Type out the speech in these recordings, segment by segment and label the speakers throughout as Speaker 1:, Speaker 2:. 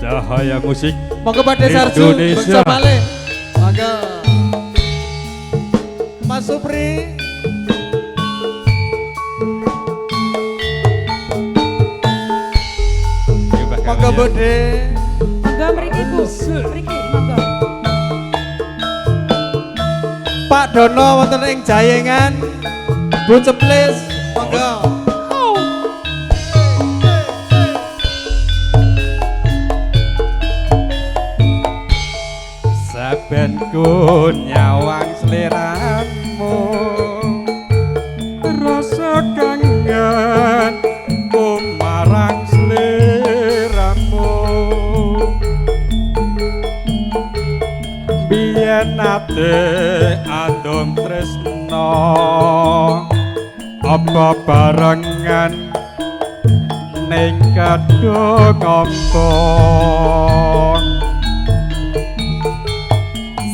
Speaker 1: Cahaya musik
Speaker 2: Monggo Pak Sarju,
Speaker 1: Indonesia.
Speaker 2: bangsa malih. Monggo. Mas Supri. Monggo Bude.
Speaker 3: Monggo mriki Bu. Mriki monggo.
Speaker 2: Pak Dono wonten ing Jayengan. Bu Ceplis, monggo.
Speaker 1: Saben ku nyawang sliramu, rasa kangen ku marang sliramu. Biyen nate andum tresno, apa barengan ning kadung apa.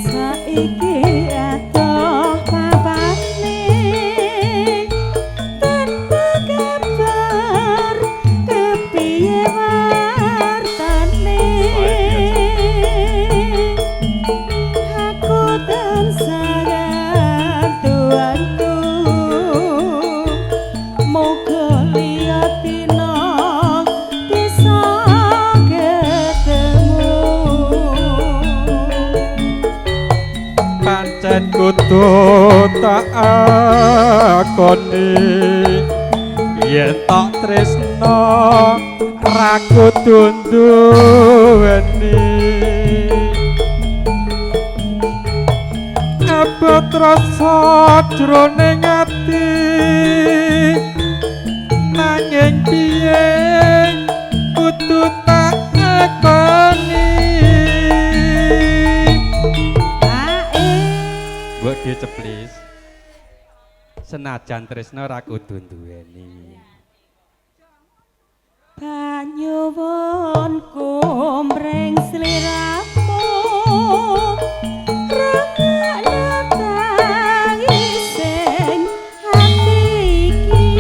Speaker 3: Saiki adoh papane tanpa kabar kepiye wartane, aku tansah ngantu-antu muga liya dina bisa ketemu.
Speaker 1: Pancen kudu tak akoni yen tok tresno ra kudu nduweni. Abot rasa jroning ati, nanging piye kudu tak akoni. Mbok diceplis. Senajan tresno ra kudu nduweni.
Speaker 3: Panyuwun kumring sliramu, rangakna tangising ati iki.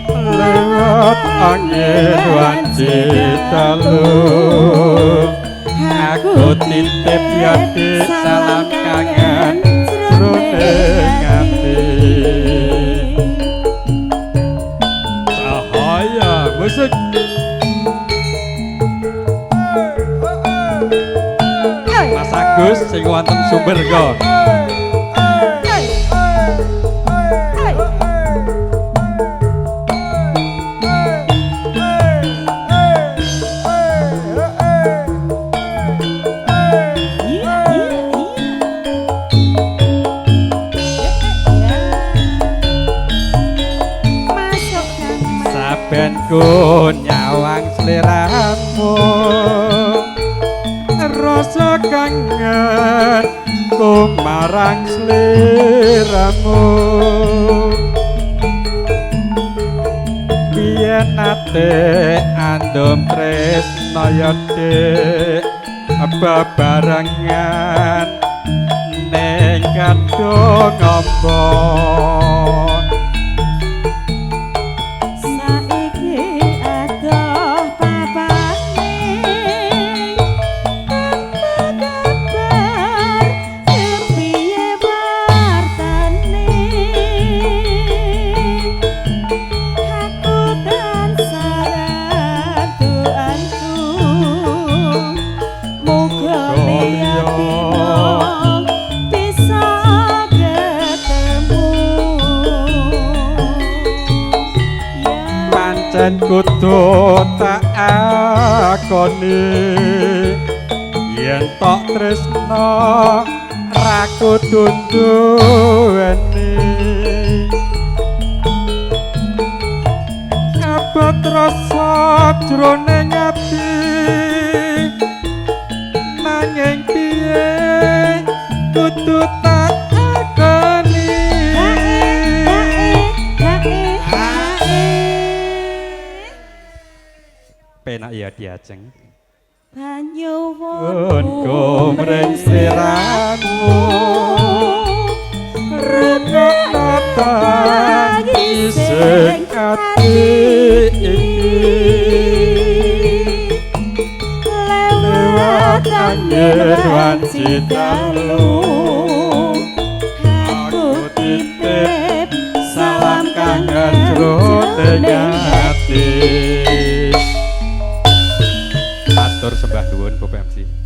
Speaker 1: Lewat angin wanci telu, aku titip ya Dik salam kangen jroning ati. Cahaya musik. Mas Agus sing wonten Sumber go.
Speaker 3: Iya, iya, iya. Masuk Kang Mas.
Speaker 1: Saben ku nyawang sliramu, rasa kangen ku marang sliramu. Biyen nate andum tresno ya Dik, bebarengan ning kadung amba.
Speaker 3: Saiki adoh papane tanpa kabar kepiye wartane, aku tansah ngantu-antu muga liya dina bisa ketemu. Ya.
Speaker 1: Pancen kudu tak akoni yen tok tresno ra kudu nduweni. Abot rasa jroning ati, nanging piye kudu tak akoni. Penak ya diajeng.
Speaker 3: Panyuwun
Speaker 1: kumring sliramu, rungokna
Speaker 3: Angin wanci dalu. Aku titip salam kangen
Speaker 1: jroning ati. Atur sembah nuwun, Bapak MC.